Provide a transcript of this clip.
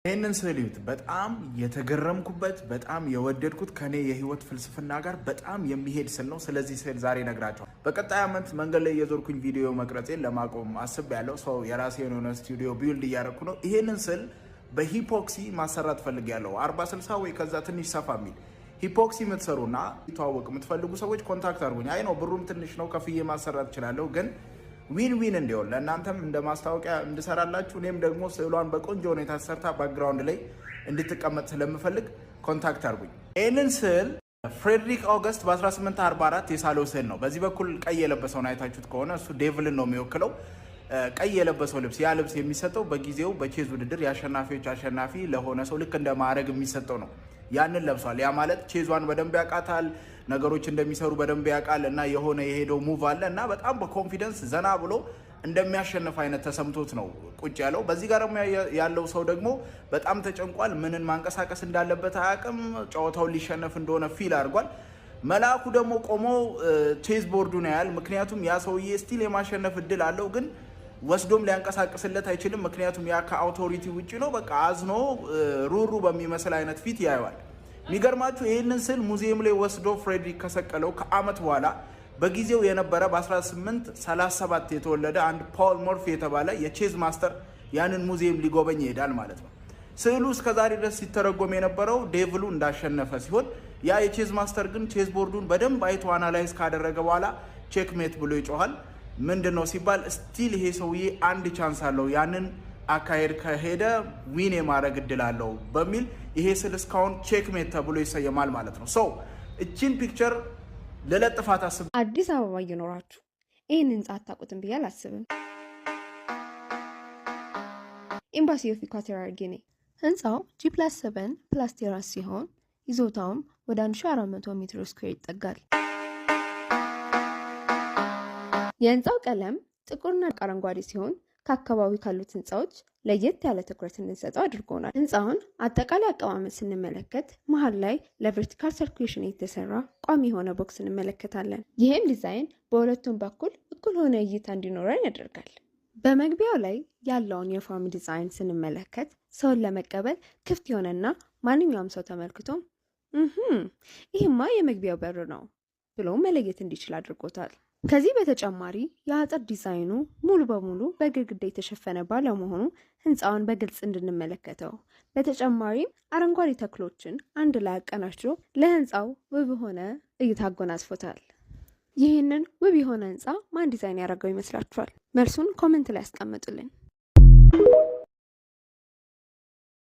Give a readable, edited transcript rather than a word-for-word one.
ይህንን ስዕል እዩት። በጣም የተገረምኩበት፣ በጣም የወደድኩት፣ ከኔ የህይወት ፍልስፍና ጋር በጣም የሚሄድ ስዕል ነው። ስለዚህ ስዕል ዛሬ እነግራችኋለሁ። በቀጣይ ዓመት መንገድ ላይ እየዞርኩኝ ቪዲዮ መቅረጼን ለማቆም አስቤያለሁ። So የራሴን የሆነ ስቱዲዮ build እያደረኩ ነው። ይሄንን ስዕል በ epoxy ማሰራት ፈልጌያለሁ። 40/60 ወይ ከዛ ትንሽ ሰፋ የሚል epoxy የምትሰሩና ተዋወቅ የምትፈልጉ ሰዎች contact አድርጉኝ። I know ብሩም ትንሽ ነው፣ ከፍዬ ማሰራት እችላለሁ፣ ግን win win እንዲሆን ለእናንተም እንደ ማስታወቂያ እንድሰራላችሁ እኔም ደግሞ ስዕሏን በቆንጆ ሁኔታ ሰርታ background ላይ እንድትቀመጥ ስለምፈልግ contact አድርጉኝ። ይህንን ስዕል ፍሬድሪክ ኦገስት በ1844 የሳለው ስዕል ነው። በዚህ በኩል ቀይ የለበሰውን አይታችሁት ከሆነ እሱ devil ን ነው የሚወክለው። ቀይ የለበሰው ልብስ፣ ያ ልብስ የሚሰጠው በጊዜው በቼዝ ውድድር የአሸናፊዎች አሸናፊ ለሆነ ሰው ልክ እንደ ማዕረግ የሚሰጠው ነው። ያንን ለብሷል። ያ ማለት ቼዟን በደንብ ያውቃታል፣ ነገሮች እንደሚሰሩ በደንብ ያውቃል እና የሆነ የሄደው move አለ እና በጣም በ confidence ዘና ብሎ እንደሚያሸንፍ አይነት ተሰምቶት ነው ቁጭ ያለው። በዚህ ጋር ደግሞ ያለው ሰው ደግሞ በጣም ተጨንቋል። ምንን ማንቀሳቀስ እንዳለበት አያውቅም። ጨዋታውን ሊሸነፍ እንደሆነ feel አድርጓል። መልአኩ ደግሞ ቆሞ chess board ኡን ያያል። ምክንያቱም ያ ሰውዬ still የማሸነፍ እድል አለው፣ ግን ወስዶም ሊያንቀሳቅስለት አይችልም። ምክንያቱም ያ ከ authority ውጭ ነው። በቃ አዝኖ ሩሩ በሚመስል አይነት ፊት ያየዋል። የሚገርማችሁ ይህንን ስዕል ሙዚየም ላይ ወስዶ ፍሬድሪክ ከሰቀለው ከአመት በኋላ በጊዜው የነበረ በ1837 የተወለደ አንድ ፖል ሞርፊ የተባለ የ chess master ያንን ሙዚየም ሊጎበኝ ይሄዳል ማለት ነው። ስዕሉ እስከዛሬ ድረስ ሲተረጎም የነበረው devil ኡ እንዳሸነፈ ሲሆን ያ የ chess master ግን chess board ኡን በደንብ አይቶ analyze ካደረገ በኋላ checkmate ብሎ ይጮኋል። ምንድን ነው ሲባል still ይሄ ሰውዬ አንድ chance አለው፣ ያንን አካሄድ ከሄደ win የማድረግ እድል አለው በሚል ይሄ ስዕል እስካሁን checkmate ተብሎ ይሰየማል ማለት ነው። So እቺን picture ልለጥፋት አስብ አዲስ አበባ እየኖራችሁ ይህን ህንፃ አታውቁትም ብዬ አላስብም። Embassy of Equatorial Guinea። ህንፃው G+7 plus terrace ሲሆን ይዞታውም ወደ 1400 ሜትር square ይጠጋል። የህንፃው ቀለም ጥቁርና አረንጓዴ ሲሆን ከአካባቢ ካሉት ህንፃዎች ለየት ያለ ትኩረት እንድንሰጠው አድርጎናል። ህንፃውን አጠቃላይ አቀማመጥ ስንመለከት መሀል ላይ ለ vertical circulation የተሰራ ቋሚ የሆነ box እንመለከታለን። ይህም ዲዛይን በሁለቱም በኩል እኩል የሆነ እይታ እንዲኖረን ያደርጋል። በመግቢያው ላይ ያለውን የ form ዲዛይን ስንመለከት ሰውን ለመቀበል ክፍት የሆነና ማንኛውም ሰው ተመልክቶ ይህማ የመግቢያው በር ነው ብሎ መለየት እንዲችል አድርጎታል። ከዚህ በተጨማሪ የአጥር ዲዛይኑ ሙሉ በሙሉ በግድግዳ የተሸፈነ ባለመሆኑ ህንፃውን በግልጽ እንድንመለከተው፣ በተጨማሪም አረንጓዴ ተክሎችን አንድ ላይ አቀናጅቶ ለህንፃው ውብ የሆነ እይታ አጎናጽፎታል። ይህንን ውብ የሆነ ህንፃ ማን ዲዛይን ያደረገው ይመስላችኋል? መልሱን comment ላይ ያስቀምጡልን።